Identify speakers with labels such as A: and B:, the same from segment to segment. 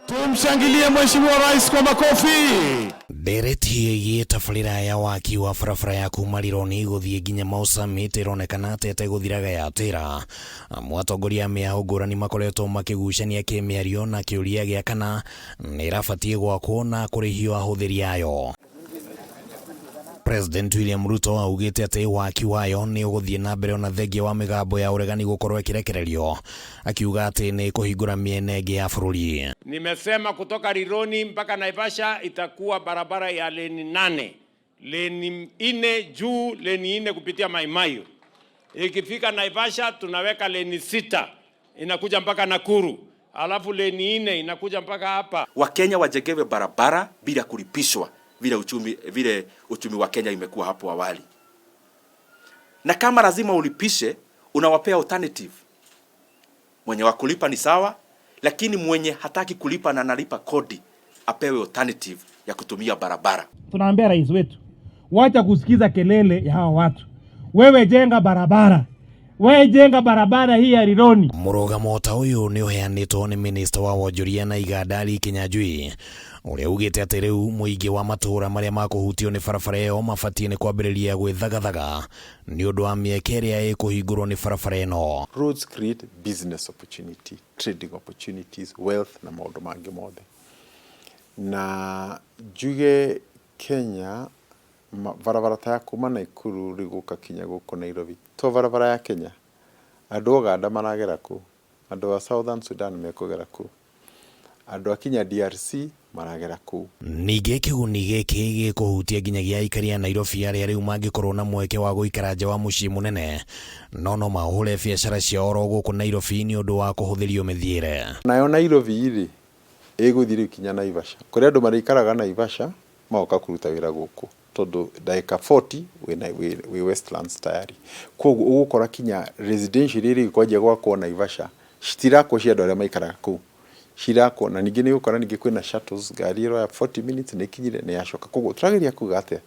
A: Tumshangilie Mheshimiwa Rais kwa makofi.
B: Ndereti ĩgiĩ tabarĩra ya waki wa barabara ya kuma Rironi gũthiĩ nginya Mau Summit ĩronekana ta ĩtegũthiraga yatĩra. Amu atongoria a mĩahũ ngũrani makoretwo makĩgucania kĩmĩario na kĩũria gĩa kana nĩ ĩrabatiĩ gwakwo na kũrĩhio ahũthĩri ayo. President William Ruto augĩte atĩ waki wayo nĩ ũgũthiĩ na mbere ona thengia wa mĩgambo ya ũregani gũkorwo ĩkĩrekererio, akiuga atĩ nĩ kũhingũra mĩena ĩngĩ ya bũrũri.
C: Nimesema kutoka Rironi mpaka Naivasha itakuwa barabara ya leni 8, leni 4 juu, leni 4 kupitia Mai Mahiu. Ikifika Naivasha tunaweka leni 6 inakuja mpaka Nakuru, alafu leni 4 inakuja mpaka hapa.
D: Wakenya wajengewe barabara bila kulipishwa vile uchumi wa Kenya imekuwa hapo awali. Na kama lazima ulipishe, unawapea alternative. Mwenye wa kulipa ni sawa, lakini mwenye hataki kulipa na analipa kodi apewe alternative ya kutumia barabara.
E: Tunaambia rais wetu, wacha kusikiza kelele ya hawa watu. Wewe jenga barabara. Wewe jenga barabara hii ya Rironi.
B: Mũrũgamo ta ũyũ nĩ ũheanĩtwo nĩ minista wa wonjoria na iganda Ali Kinyanjui ũrĩa ugĩte atĩ rĩu mũingĩ wa matũũra marĩa makũhutio nĩ barabara ĩyo mabatiĩ nĩ kwambĩrĩria gwĩthagathaga nĩ ũndũ wa mĩeke ĩrĩa ĩkũhingũrwo nĩ barabara ĩno.
F: Roads create business opportunity, trading opportunities, wealth na maũndũ mangĩ mothe. Na njuge Kenya barabara ta ya kuma Nakuru rĩu gũka kinya gũkũ Nairobi to barabara ya Kenya, andũ a Uganda maragera kũu, andũ a Southern Sudan mekũgera kũu, andũ a kinya DRC maragera kũu.
B: Ningĩ kĩguni gĩkĩ gĩkũhutia nginyagia aikari a Nairobi arĩa rĩu mangĩkorwo na mweke wa gũikara nja wa mũciĩ mũnene no no mahũre biacara ciao oro gũkũ Nairobi nĩ ũndũ wa kũhũthĩrio mĩthiĩre.
F: Nayo Nairobi rĩ ĩgũthiĩ rĩu kinya Naivasha, kũrĩ andũ marĩikaraga Naivasha magoka kũruta wĩra gũkũ tondũ ndagĩka 40 wĩ Westlands tayari. Koguo ũgũkora kinya residential iria ikwanjia gwakwo Naivasha citirakwo cia andũ arĩa maikaraga kũu, cirakwo na ningĩ nĩ ũgũkora ningĩ kwĩna shuttles, ngari ĩroya 40 minutes nĩ ĩkinyire nĩ yacoka. Koguo tũrageria kuga atĩa,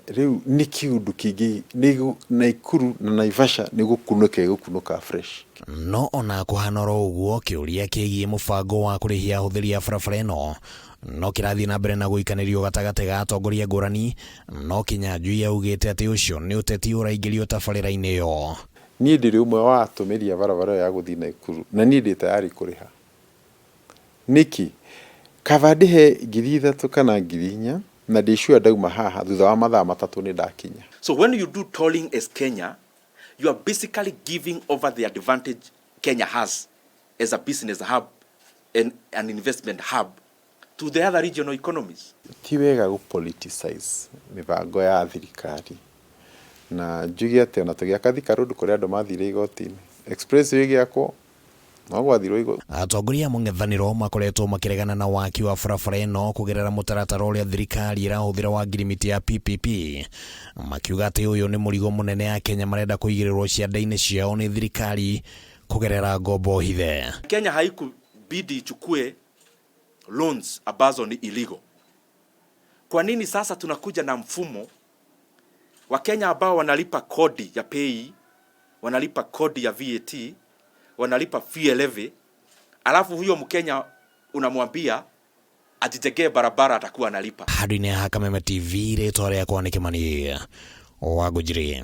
F: rĩu nĩ kĩũndũ kĩngĩ nĩ Nakuru na Naivasha nĩ gũkunũka ĩgũkunũka fresh.
B: No ona kũhana oro ũguo, kĩũria kĩgiĩ mũbango wa kũrĩhia ahũthĩri a barabara ĩno no kĩrathiĩ na mbere na gũikanĩrio gatagatĩ ga atongoria ngũrani, no Kinyanjui augĩte atĩ ũcio nĩ ũteti ũraingĩrio tabarĩra-inĩ ĩyo.
F: Niĩ ndĩrĩ ũmwe wa atũmĩri a barabara ĩyo ya gũthiĩ Nakuru na niĩ ndĩ tayari kũrĩha. Nĩkĩ? Kaba ndĩhe 3,000 kana 4,000 na ndĩ sure ndauma haha thutha wa mathaa 3 nĩ ndakinya.
D: So when you do tolling as Kenya, you are basically giving over the advantage Kenya has as a business hub and an investment hub to the other regional economies.
F: Ti wega gũ politicize mĩbango ya thirikari. Na njuge atĩ ona tũgĩaka Thika Road kũrĩ andũ mathire igoti-inĩ. Expressway ĩgĩakwo no gwathirwo igoti.
B: Atongoria a mũng'ethanĩro makoretwo makĩregana na waki wa barabara ĩno kũgerera mũtaratara ũrĩa thirikari ĩrahũthĩra wa ngirimiti ya PPP, makiuga atĩ ũyũ nĩ mũrigo mũnene Akenya marenda kũigĩrĩrwo ciande-inĩ ciao nĩ thirikari kũgerera ngombo hithe.
D: Kenya haikubidi ichukue loans ambazo ni illegal. Kwa nini sasa tunakuja na mfumo wa Kenya ambao wanalipa kodi ya PAYE, wanalipa kodi ya VAT, wanalipa fuel levy, alafu huyo Mkenya unamwambia ajijengee barabara atakuwa analipa?
B: Handũ-inĩ ha Kameme TV, rĩtwa rĩakwa nĩ Kĩmani wa Ngũnjiri.